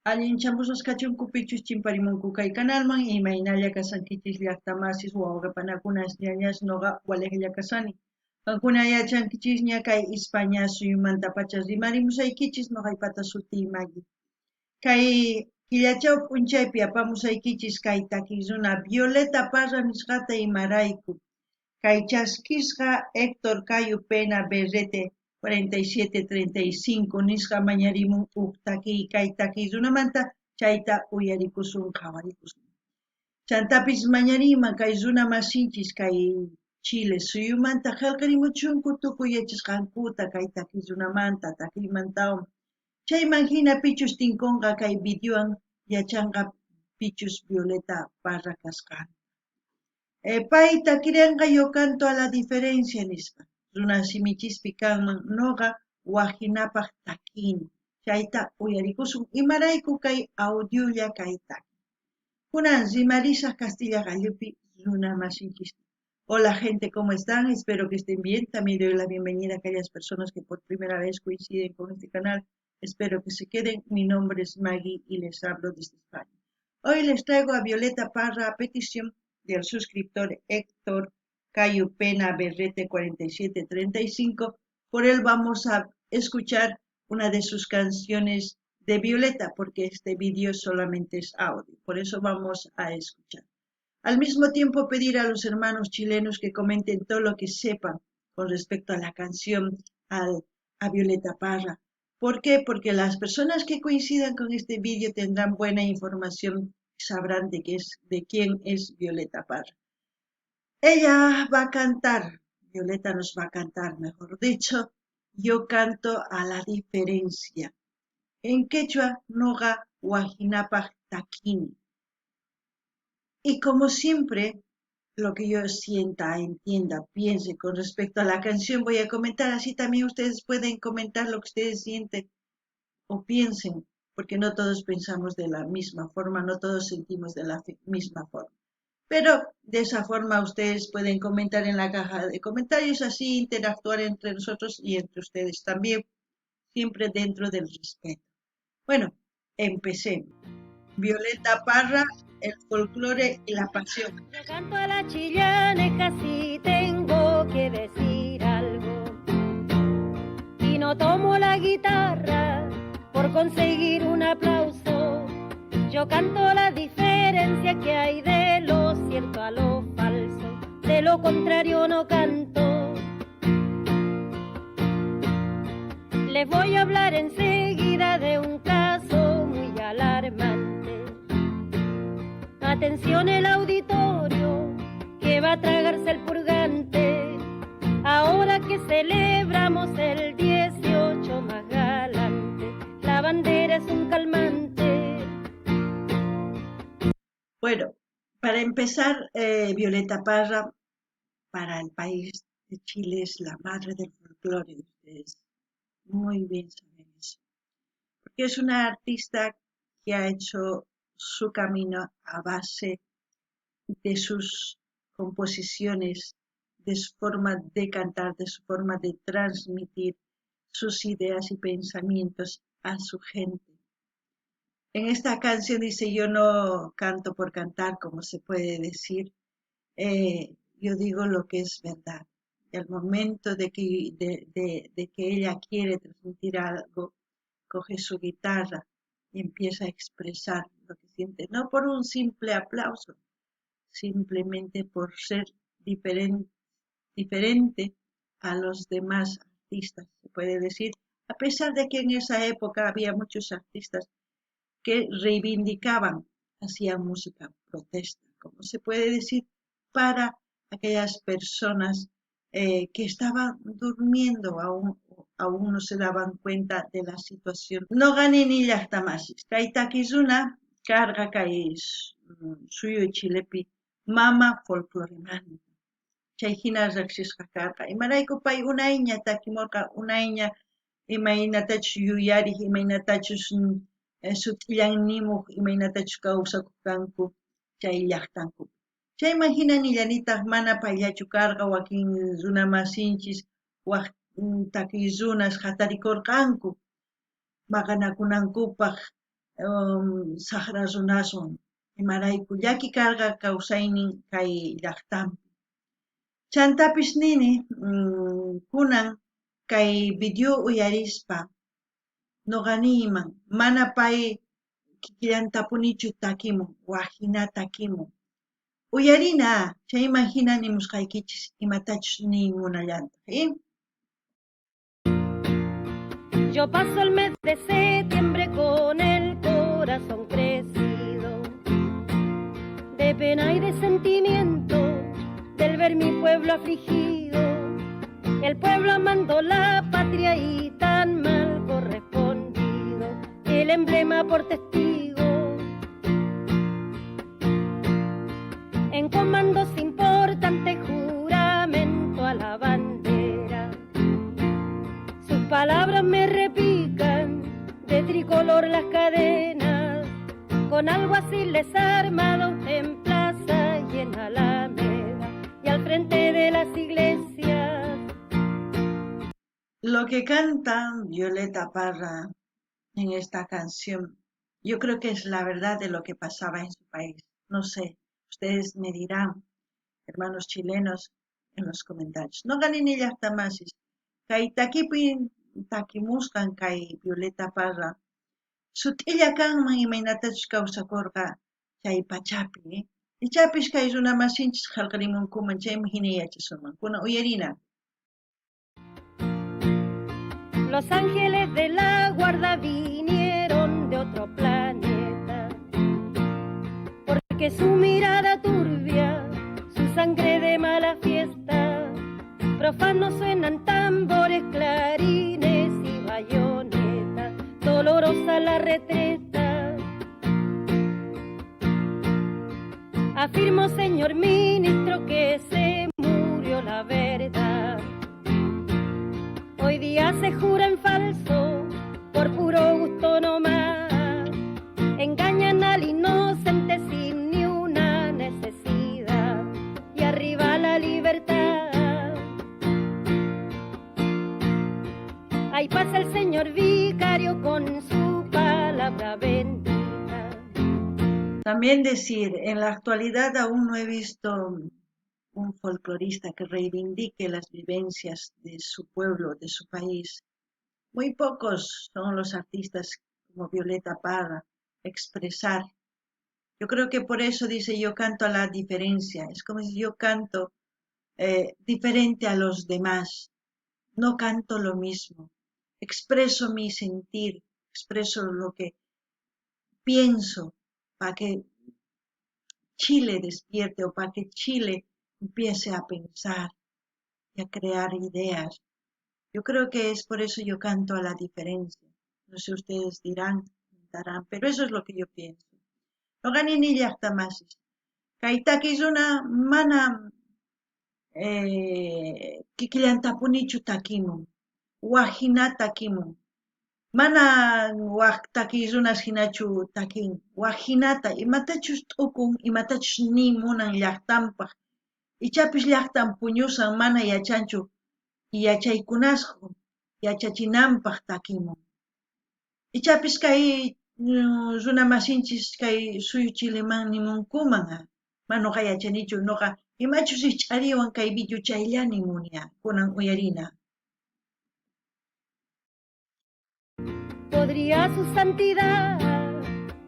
Allinchamusqas kachunku pichus chimparimunku kay kanalman, imaynalla kashankichis llaqtamasis, wawqepanakunas, ñañas, noqa walejlla kashani. Qankuna yachankichisña kay Ispaña suyumantapacha rimarimusaykichis, noqaypata sutiy Magui. Kay killachaw p'unchaypi apamusaykichis kay takiy runa Violeta Parra nisqata imarayku. Kay chaskisqa Héctor Cayo Pena Berrete 4735 nisqa mañarimun uj takiy kay takiy runamanta chayta uyarikusun qhawarikusun. Chantapis mañariyman kay runa masinchis kay Chile suyumanta qhelqerimuchunku tukuy yachasqankuta kay takiy runamanta takiymantawan. Chayman jina pichus tinkonqa kay videowan yachanqa pichus Violeta Parra kasqanta. Pay takirenqa Yo canto a la diferencia nispa. Runa simichispi kanman noqa wajinapaj takini. Chayta uyarikusun imarayku kay audiolla kay taki. Kunan rimarisaj castilla qallupi runa masinchista. Hola gente, ¿cómo están? Espero que estén bien. También doy la bienvenida a aquellas personas que por primera vez coinciden con este canal. Espero que se queden. Mi nombre es Maggie y les hablo desde España. Hoy les traigo a Violeta Parra a petición del suscriptor Héctor Cayo Pena Berrete 4735. Por él vamos a escuchar una de sus canciones de Violeta, porque este vídeo solamente es audio. Por eso vamos a escuchar. Al mismo tiempo pedir a los hermanos chilenos que comenten todo lo que sepan con respecto a la canción a Violeta Parra. ¿Por qué? Porque las personas que coincidan con este vídeo tendrán buena información, sabrán de quién es Violeta Parra. Ella va a cantar, Violeta nos va a cantar, mejor dicho, Yo canto a la diferencia. En quechua, noqa wajinapaj takini. Y como siempre, lo que yo sienta, entienda, piense con respecto a la canción voy a comentar, así también ustedes pueden comentar lo que ustedes sienten o piensen, porque no todos pensamos de la misma forma, no todos sentimos de la misma forma. Pero de esa forma ustedes pueden comentar en la caja de comentarios, así interactuar entre nosotros y entre ustedes también, siempre dentro del respeto. Bueno, empecemos. Violeta Parra, el folclore y la pasión. Yo canto a la chillaneja si tengo que decir algo. Y no tomo la guitarra por conseguir un aplauso. Yo canto la diferencia que hay de lo cierto a lo falso. De lo contrario no canto. Les voy a hablar enseguida de un caso muy alarmante. Atención el auditorio que va a tragarse el purgante. Ahora que celebramos el 18 más galante, la bandera es un calmante. Bueno, para empezar, Violeta Parra, para el país de Chile es la madre del folclore, ustedes muy bien saben eso. Porque es una artista que ha hecho su camino a base de sus composiciones, de su forma de cantar, de su forma de transmitir sus ideas y pensamientos a su gente. En esta canción dice, yo no canto por cantar, como se puede decir, yo digo lo que es verdad. Y al momento de que ella quiere transmitir algo, coge su guitarra y empieza a expresar lo que siente, no por un simple aplauso, simplemente por ser diferente a los demás artistas, se puede decir, a pesar de que en esa época había muchos artistas que reivindicaban, hacían música protesta, como se puede decir, para aquellas personas que estaban durmiendo, aún no se daban cuenta de la situación. No gane ni llaqtamasis. Kay takisuna carga kay suyu Chilepi mama folcloremanta. Chay hina riqsisqa karqa. Imarayku pay unayña takimurqa, unayña imaynatachus yuyariq, imaynatachus sut'illan nimuq, imaynatachus kawsakuq kanku chay llaqtankupi. Chayman hina nillanitaq mana payllachu karqa, wakin runamasinchis, waj takiy runas hatarikurqanku maqanakunankupaq. Sajra runaswan, imarayku llaki karqa kawsaynin kay llajtanpi. Chantapis nini, kunan kay video uyarispa noqa niyman, mana pay kikillantapunichu takimun, waj jina takimun. Uyarina, chayman jina nimusqaykichis imatachus niy munallantaj. Yo paso el mes de septiembre con el corazón crecido de pena y de sentimiento del ver mi pueblo afligido, el pueblo amando la patria y tan mal correspondido, el emblema por testigo. En comandos importantes juramento a la bandera. Sus palabras me repican de tricolor las cadenas, con alguaciles armados en plaza y en alameda y al frente de las iglesias. Lo que canta Violeta Parra en esta canción, yo creo que es la verdad de lo que pasaba en su país. No sé, ustedes me dirán, hermanos chilenos, en los comentarios. Noqa nini llajta masis, kay takipi takimusqan kay Violeta Parra, sut'illa kanman imaynatachus kawsakurqa chay pachapi. Ichapis kay runa masinchis qhelqarimunkuman, chayman hina yachasunman. Kunan uyarina. Los ángeles de la guarda vinieron de otro planeta, porque su mirada turbia, su sangre de mala fiesta, profanos suenan tambores, clarines y bayonetas, dolorosa la retreta. Afirmo, señor ministro, que se murió la verdad. Hoy día se jura en falso, por puro gusto no más. Engañan al inocente sin ni una necesidad. Y arriba la libertad. Ahí pasa el señor vicario con su palabra bendita. También decir, en la actualidad aún no he visto un folclorista que reivindique las vivencias de su pueblo, de su país. Muy pocos son los artistas como Violeta Parra, expresar. Yo creo que por eso dice yo canto a la diferencia. Es como si yo canto diferente a los demás. No canto lo mismo. Expreso mi sentir, expreso lo que pienso para que Chile despierte o para que Chile empiece a pensar y a crear ideas. Yo creo que es por eso yo canto a la diferencia. No sé, ustedes dirán, comentarán, pero eso es lo que yo pienso. Noqa nini llajta masis. Kay takiy runa mana kikillantapunichu takimun, waj hina takimun. Mana waj takiy runas hinachu takin, waj hinata imatachus t'ukun, imatachus ni munan llajtanpaj. Ichapis llajtan puñusan mana yachanchu yachaykunasqa yachachinanpaj takimun. Ichapis kay runa masinchis kay suyu Chileman nimunkuman, mana noqa yachanichu, noqa imachus rijch'ariwan kay video chaylla nimunia, kunan uyarina. Podría su santidad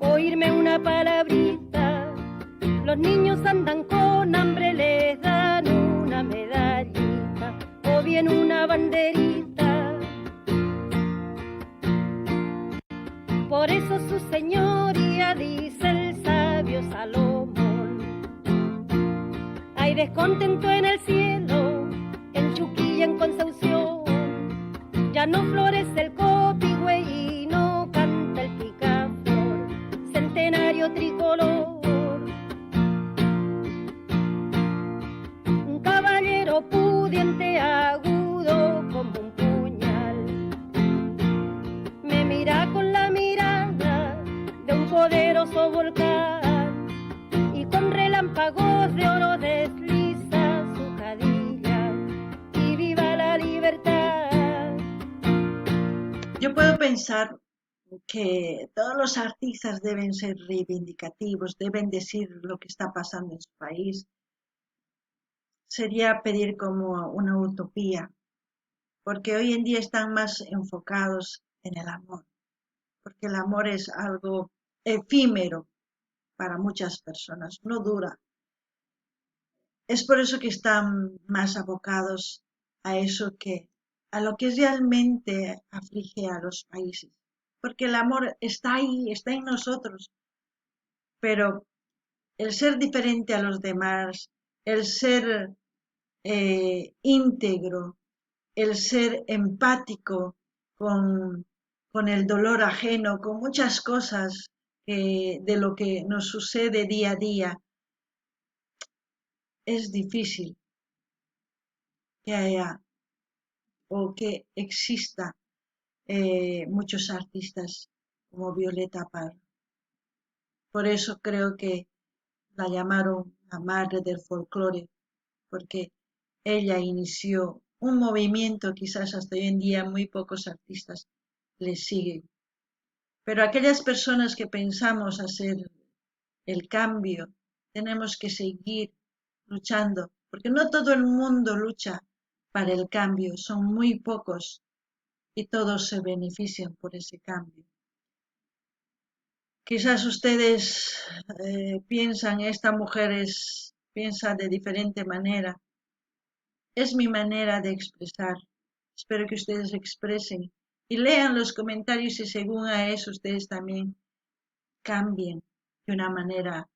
oírme una palabrita. Los niños andan con hambre, les dan una medallita o bien una banderita. Por eso su señoría, dice el sabio Salomón, hay descontento en el cielo, en Chuquilla, en Concepción. Ya no florece el copihue y no canta el picaflor, centenario tricolor. Un caballero pudiente, agudo como un puñal, me mira con la mirada de un poderoso volcán y con relámpagos de oro desliza su cadilla y viva la libertad. Yo puedo pensar Que todos los artistas deben ser reivindicativos, deben decir lo que está pasando en su país, sería pedir como una utopía, porque hoy en día están más enfocados en el amor, porque el amor es algo efímero para muchas personas, no dura. Es por eso que están más abocados a eso que a lo que realmente aflige a los países, porque el amor está ahí, está en nosotros, pero el ser diferente a los demás, el ser íntegro, el ser empático con el dolor ajeno, con muchas cosas de lo que nos sucede día a día, es difícil que haya o que exista muchos artistas como Violeta Parra. Por eso creo que la llamaron la madre del folclore, porque ella inició un movimiento, quizás hasta hoy en día muy pocos artistas le siguen. Pero aquellas personas que pensamos hacer el cambio, tenemos que seguir luchando, porque no todo el mundo lucha para el cambio, son muy pocos y todos se benefician por ese cambio. Quizás ustedes piensan, esta mujer piensa de diferente manera. Es mi manera de expresar. Espero que ustedes expresen y lean los comentarios y según a eso ustedes también cambien de una manera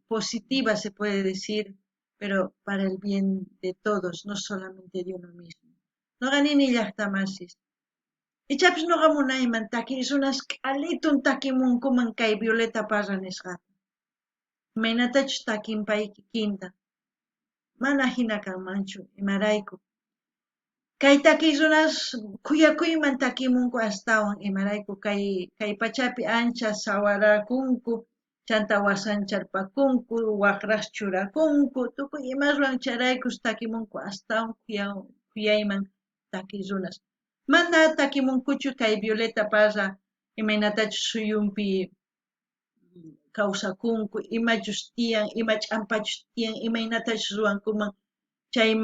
positiva, se puede decir, pero para el bien de todos, no solamente de uno mismo. Noqa nini llaqtamasis. Ichapis noqa munayman takiy runas k'alitun takimunkuman kay Violeta Parra nisqata. Imaynatachus takin pay kikinta. Mana hina kanmanchu, imarayku. Kay takiy runas khuyakuyman takimunku astawan, imarayku kay pachapi ancha sawarakunku, chanta wasancharpakunku, waqras churakunku, tukuy ima ruwan chayraykus takimunku astawan khuyayman takiy runas. Mana takimunkuchu kay Violeta Parra imaynatachus suyunpi kawsakunku, imachus tiyan, ima ch'ampachus tiyan, imaynatachus ruwankuman chay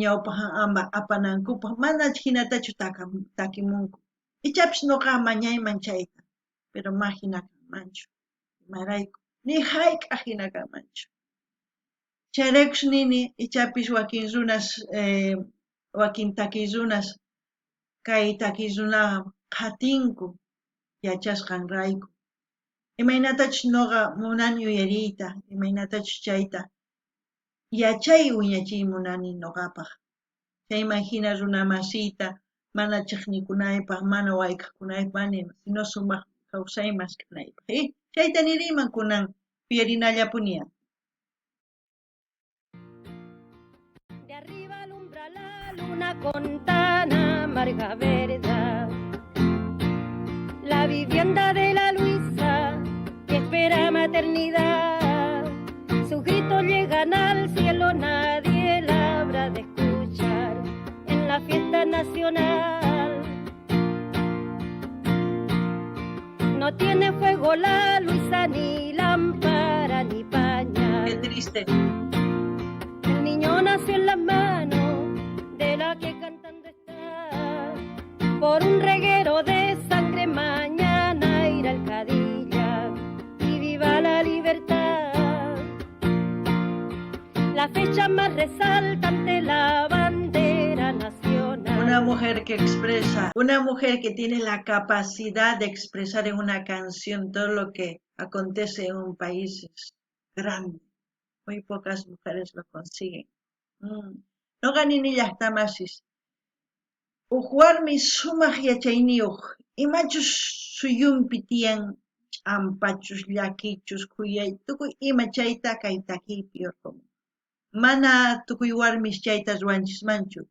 ñawpaqman apanankupaq, mana hinatachu takimunku. Ichapis noqa mañayman chayta, pero ma hina kanmanchu, imarayku, ni hayk'aq hina kanmanchu. Chayraykus nini, ichapis wakin runas, wakin takiy runas, kay takiy runaqa qhatinku yachasqanrayku. Imaynatachus noqa munani uyariyta, imaynatachus chayta yachay wiñachiy munani noqapaq. Chayman hina runa masiyta mana chiqnikunaypaq, mana wayk'akunaypaq, sino sumaq kawsay mask'anaypaq. Chayta niriyman kunan uyarinallapuniya. De arriba alumbra la luna con tan amarga verdad. La vivienda de la Luisa que espera maternidad. Sus gritos llegan al cielo, nadie la habrá de escuchar en la fiesta nacional. No tiene fuego la Luisa, ni lámpara, ni pañal. Qué triste. El niño nació en las manos de la que cantando está. Por un reguero de sangre mañana irá al Cadilla y viva la libertad. La fecha más resaltante, la bandera nacional. Una mujer que expresa, una mujer que tiene la capacidad de expresar en una canción todo lo que acontece en un país es grande. Muy pocas mujeres lo consiguen. Noqa nini llaqtamasis. Uj warmi sumaq yachayniyuq, imachus suyunpi tiyan ch'ampachus, llakichus, khuyay, tukuy ima chayta kay takiypi urqumun. Mana tukuy warmis chayta ruwanchismanchu.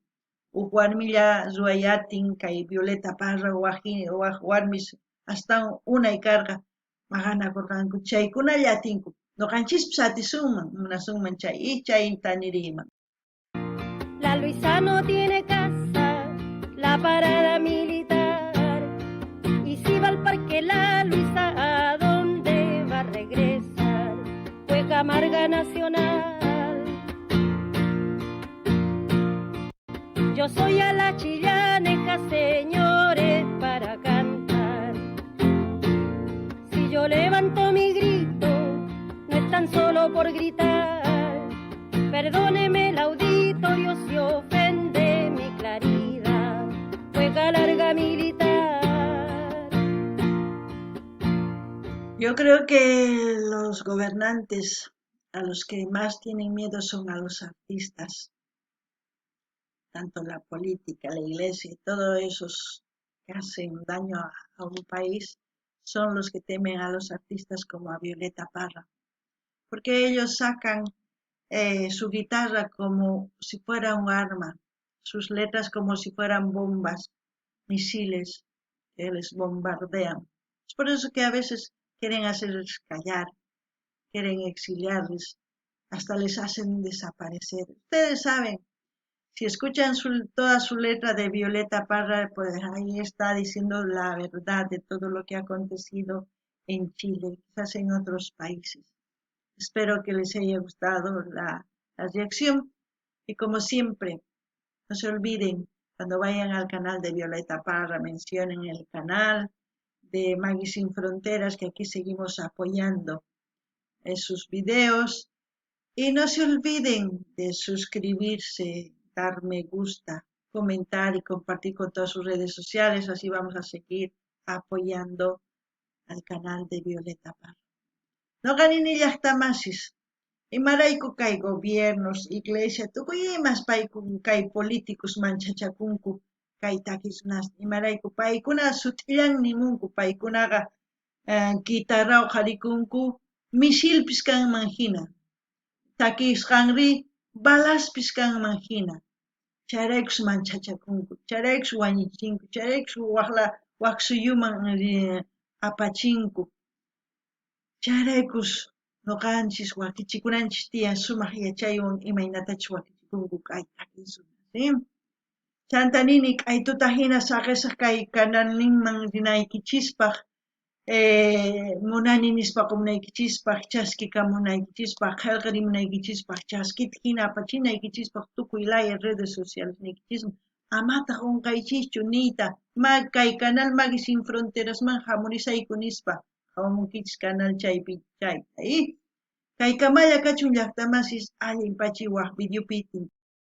Uj warmilla ruwayatin kay Violeta Parra waj warmis astawan unay karqa maqanakurqanku chaykunalla atinku. Noqanchispis atisunman, munasunman chay, chayta niriyman. La Luisa no tiene casa, la parada militar, y si amarga nacional. Yo soy a la chillaneja, señores, para cantar. Si yo levanto mi grito, no es tan solo por gritar. Perdóneme el auditorio si ofende mi claridad. Juega larga militar. Yo creo que los gobernantes a los que más tienen miedo son a los artistas. Tanto la política, la iglesia y todos esos que hacen daño a un país son los que temen a los artistas como a Violeta Parra, porque ellos sacan su guitarra como si fuera un arma, sus letras como si fueran bombas, misiles que les bombardean. Es por eso que a veces quieren hacerles callar, quieren exiliarles, hasta les hacen desaparecer. Ustedes saben, si escuchan toda su letra de Violeta Parra, pues ahí está diciendo la verdad de todo lo que ha acontecido en Chile, quizás en otros países. Espero que les haya gustado la reacción y, como siempre, no se olviden, cuando vayan al canal de Violeta Parra, mencionen el canal de Magui Sin Fronteras, que aquí seguimos apoyando en sus videos. Y no se olviden de suscribirse, dar me gusta, comentar y compartir con todas sus redes sociales. Así vamos a seguir apoyando al canal de Violeta Parra. Noqa nini llajtamasis, imarayku kay gobiernos, iglesia, tukuy imas kay políticos manchachakunku kay takisunasta, imarayku paykuna sut'illan nimunku, paykunaqa guitarra uqharikunku misilpis kanman hina, takisqanri balaspis kanman hina, chayraykus manchachakunku, chayraykus wañuchinku, chayraykus wak suyuman apachinku. Chayraykus noqanchis wakichikunanchis tiyan sumaq yachaywan imaynatachus wakichikunku kay takisunas, ¿sí? Chanta nini k'aytuta hina saqesaq kay canalninman rinaykichispaq, munani nispa qomunaykichispaq, chaskikamunaykichispaq, qhelqarimunaykichispaq, chaskita hina apachinaykichispaq tukuy laya redes sociales niykichisman, amataq qonqaychischu niyta, kay canal Magui Sin Fronterasman hamurisayku nispa, qhawamunkichis canal chaypi chayta, ¿eh? Kaykamalla kachun llaqtamasis, allin pachi waj videopi.